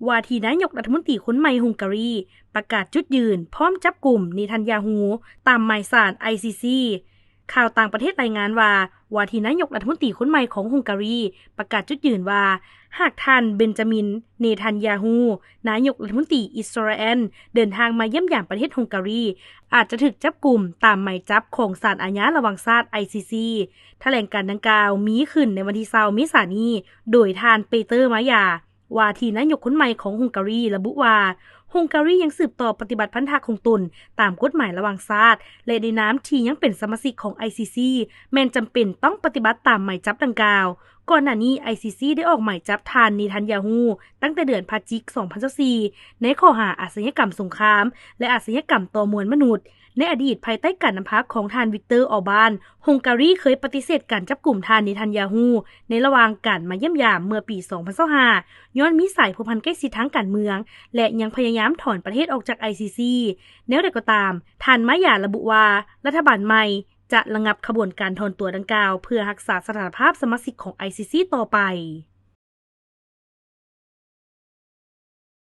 ວ່າທີ່ນາຍົກລັດຖະມົນຕີຄົນໃໝ່ຮົງກາຣີ ປະກາດຈຸດຢືນ ພ້ອມຈັບກຸມເນທັນຢາຮູ້ ຕາມໝາຍສານ ໄອຊີຊີ. ຂ່າວຕ່າງປະເທດລາຍງານວ່າ ວ່າທີ່ນາຍົກລັດຖະມົນຕີຄົນໃໝ່ຂອງຮົງກາຣີ ປະກາດຈຸດຢືນວ່າ ຫາກທ່ານ ເບັນຈາມິນ ເນທັນຢາຮູ້ ນາຍົກລັດຖະມົນຕີອິດສະຣາແອນ ເດີນທາງມາຢ້ຽມຢາມປະເທດຮົງກາຣີ ອາດຈະຖືກຈັບກຸມຕາມໝາຍຈັບຂອງສານອາຍາລະຫວ່າງຊາດ ໄອຊີຊີ. ຖະແຫຼງການດັ່ງກ່າວມີຂຶ້ນໃນວັນທີຊາວ ເມສານີ້ ໂດຍທ່ານ ເປເຕີ ມາຢາ ວ່າທີ່ນາຍົກຄົນໃໝ່ຂອງຮົງກາຣີ ລະບຸວ່າ ຮົງກາຣີຍັງສືບຕໍ່ປະຕິບັດພັນທະຂອງຕົນຕາມກົດໝາຍລະຫວ່າງຊາດ ແລະ ໃນນາມທີ່ຍັງເປັນສະມາຊິກຂອງ ໄອຊີຊີ ແມ່ນຈຳເປັນຕ້ອງປະຕິບັດຕາມໝາຍຈັບດັ່ງກ່າວ. ກ່ອນໜ້ານີ້ ໄອຊີຊີ ໄດ້ອອກໝາຍຈັບທ່ານ ເນທັນຢາຮູ້ ຕັ້ງແຕ່ເດືອນພະຈິກ ສອງພັນຊາວສີ່ ໃນຂໍ້ຫາອາຊະຍາກຳສົງຄາມ ແລະ ອາຊະຍາກຳຕໍ່ມວນມະນຸດ. ໃນອະດີດ, ພາຍໃຕ້ການນຳພາຂອງທ່ານ ວິກເຕີ ອອບານ, ຮົງກາຣີເຄີຍປະຕິເສດການຈັບກຸມທ່ານ ເນທັນຢາຮູ້ ໃນລະຫວ່າງການມາຢ້ຽມຢາມເມື່ອປີ ສອງພັນຊາວຫ້າ ຍ້ອນມີສາຍພົວພັນໃກ້ຊິດທາງການເມືອງ ແລະ ຍັງພະຍາຍາມຖອນປະເທດອອກຈາກ ໄອຊີຊີ. ແນວໃດກໍຕາມ, ທ່ານ ມາຢາ ລະບຸວ່າ ລັດຖະບານໃໝ່ຈະລະງັບຂະບວນການຖອນຕົວດັ່ງກ່າວ ເພື່ອຮັກສາສະຖານະພາບສະມາຊິກຂອງ ໄອຊີຊີ ຕໍ່ໄປ.